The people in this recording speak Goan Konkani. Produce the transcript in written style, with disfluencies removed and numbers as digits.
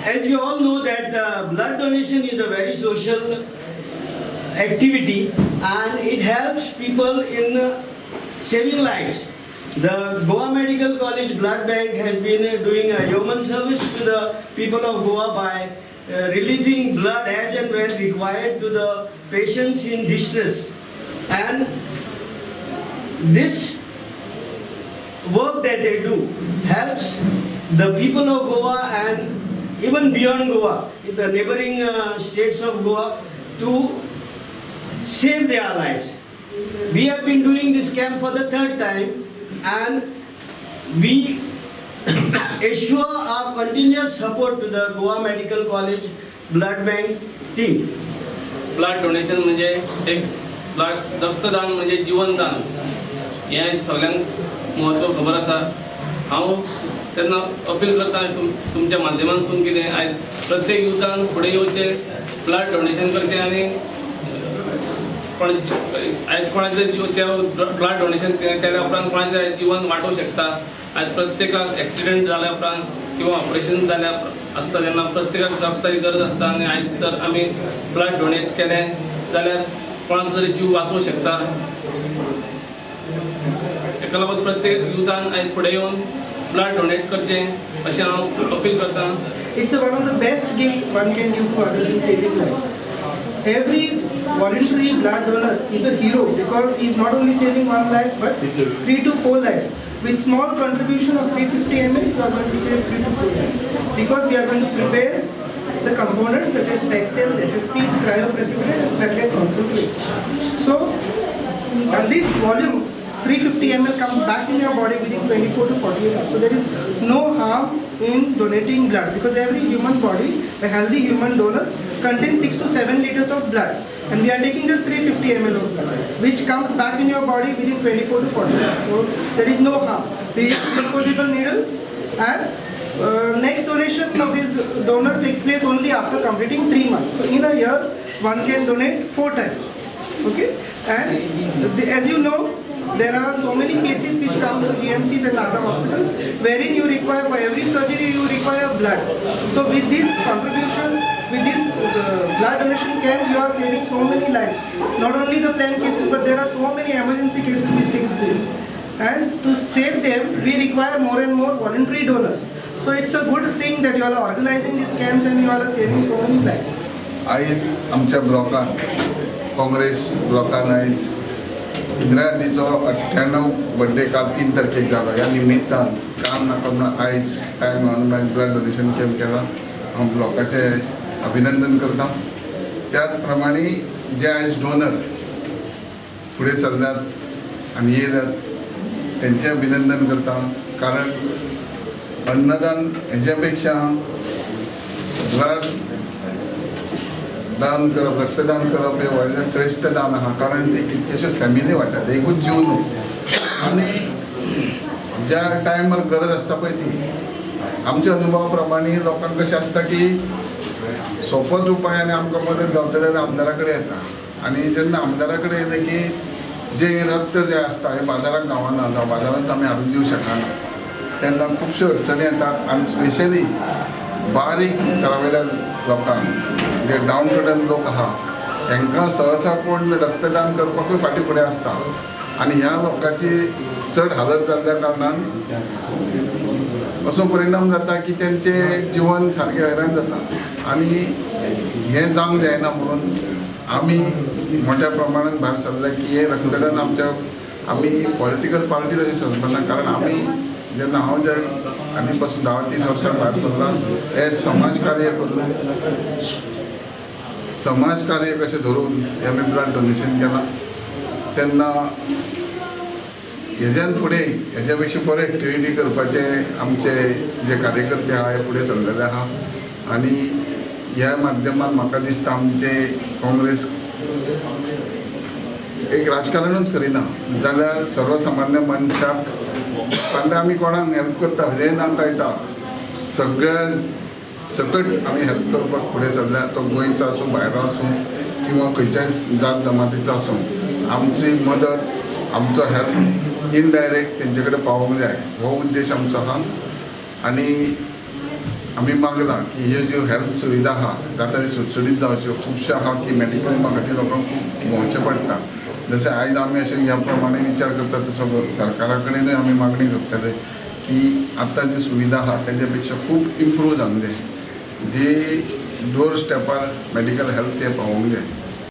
As you all know that blood donation is a very social activity and it helps people in saving lives. The Goa Medical College Blood Bank has been doing a yeoman service to the people of Goa by releasing blood as and when required to the patients in distress. And this work that they do helps the people of Goa and even beyond Goa, in the neighboring states of Goa, to save their lives. We have been doing this camp for the third time and we assure our continuous support to the Goa Medical College Blood Bank team. Blood donation म्हणजे एक ब्लड रक्तदान म्हणजे जीवनदान हें सगळ्यांक म्हत्व खबर आसा. हांव तेन्ना अपील करता तुमच्या माध्यमांतसून कितें आयज प्रत्येक युथान फुडें येवचें, ब्लड डोनेशन करचें आनी कोण आयज कोणाचें जीव त्या ब्लड डोनेशन केल्या उपरांत कोणाचें जिवन वाटोवंक शकता. आयज प्रत्येकाक एक्सिडंट जाल्या उपरांत किंवा ऑपरेशन जाल्या आसता तेन्ना प्रत्येकाक रक्ताची गरज आसता आनी आयज जर आमी ब्लड डोनेट केलें जाल्यार कोणाचो तरी जीव वाचोवंक शकता. ताका लागून प्रत्येक युथान आयज फुडें येवन ब्लड डोनेट करचें अशें हांव अपील करतां. It's one of the best gift one can give to others in saving life. Every voluntary blood donor is a hero because he is not only saving one life but 3 to 4 lives. With small contribution of 350 ml, you are going to save 3 to 4 lives. Because we are going to prepare the components such as packed cells, FFPs, cryoprecipitate and platelet concentrates. So, and this volume 350 ml comes back in your body within 24 to 48 hours. So there is no harm in donating blood because every human body, a healthy human donor, contains 6 to 7 liters of blood, and we are taking just 350 ml of blood, which comes back in your body within 24 to 48 hours. So there is no harm. We use disposable needle, and next donation of this donor takes place only after completing 3 months. So in a year, one can donate 4 times. Okay, and as you know, there are so many cases which comes to GMCs and other hospitals wherein you require, for every surgery you require blood. So with this contribution, with this blood donation camps, you are saving so many lives. Not only the planned cases, but there are so many emergency cases which takes place. And to save them, we require more and more voluntary donors. So it's a good thing that you all are organizing these camps and you all are saving so many lives. आयज आमच्या ब्लॉकान, काँग्रेस ब्लॉकान आयज इंदिरा गांधीचो 98 बर्थडे काल 3 तारखेक जालो. ह्या निमित्तान काम नाका म्हणून आयज टायम मेळून आयज ब्लड डोनेशन कॅम्प केला. हांव ब्लॉकाचें अभिनंदन करता. त्याच प्रमाणे जे आयज डोनर फुडें सरल्यात आनी येयल्यात तेंचें अभिनंदन करता, कारण अन्नदान हेच्या पेक्षा ब्लड दान करप, रक्तदान करप हें व्हडलें श्रेश्ठ दान आहा, कारण ते कितकेश्यो फॅमिली वाडटात, एकूच जीव न्हू. आनी ज्या टायमार गरज आसता पळय ती आमच्या अनुभवा प्रमाणे लोकांक कशें आसता की सोपोच उपाय आनी आमकां मदत गावतले जाल्यार आमदारा कडेन येता, आनी जेन्ना आमदारा कडेन येयलें की जे रक्त जें आसता हें बाजाराक गावना जावं बाजारांत आमी हाडून दिवं शकना, तेन्ना खुबश्यो अडचणी येतात. आनी स्पेशली बारीक थरावेल्या लोकांक, जे डावन टू लोक आहा तांकां सहसा कोण रक्तदान करपाकूय फाटीं फुडें आसता, आनी ह्या लोकांची चड हालत जाल्ल्या कारणान असो परिणाम जाता की तेंचें जिवन सारकें हैराण जाता. आनी हें जावंक जायना म्हणून आमी मोठ्या प्रमाणान भायर सरले की हें रक्तदान आमच्या आमी पॉलिटिकल पार्टी तशें समजना, कारण आमी जेन्ना हांव जे आनी पासून 10-30 वर्सां भायर सरला हें समाज कार्य करून, समाज कार्य कशें धरून हें आमी ब्लड डोनेशन केलां. तेन्ना हेज्यान फुडें हेज्या पेक्षा बरे एक्टिविटी करपाचे आमचे जे कार्यकर्ते आहा हे फुडें सरलेले आहा, आनी ह्या माध्यमान म्हाका दिसता आमचे काँग्रेस एक राजकारणूच करिना जाल्यार सर्वसामान्य मनशाक फाल्यां आमी कोणाक हेल्प करता हें ना कळटा, सगळ्या सकट आमी हेल्प करपाक फुडें सरल्या, तो गोंयचो आसूं, भायरो आसूं किंवा खंयच्याय जात जमातीचो आसूं, आमची मदत, आमचो हेल्प इनडायरेक्ट तेंचे कडेन पावोवंक जाय, हो उद्देश आमचो आहा. आनी आमी मागलां की ह्यो ज्यो हेल्थ सुविधा आहा जाता ती सुटसुटीत जावच्यो. खुबश्यो आहा की मेडिकल खातीर लोकांक खूब भोंवचें पडटा. जशें आयज आमी अशें ह्या प्रमाणे विचार करता तसो सरकारा कडेनूय आमी मागणी करतले की आतां जी सुविधा आहा तेजे पेक्षा खूब इम्प्रूव जावंक जाय, जी डोर स्टेपार मेडिकल हेल्थ ते पावोवंक जाय.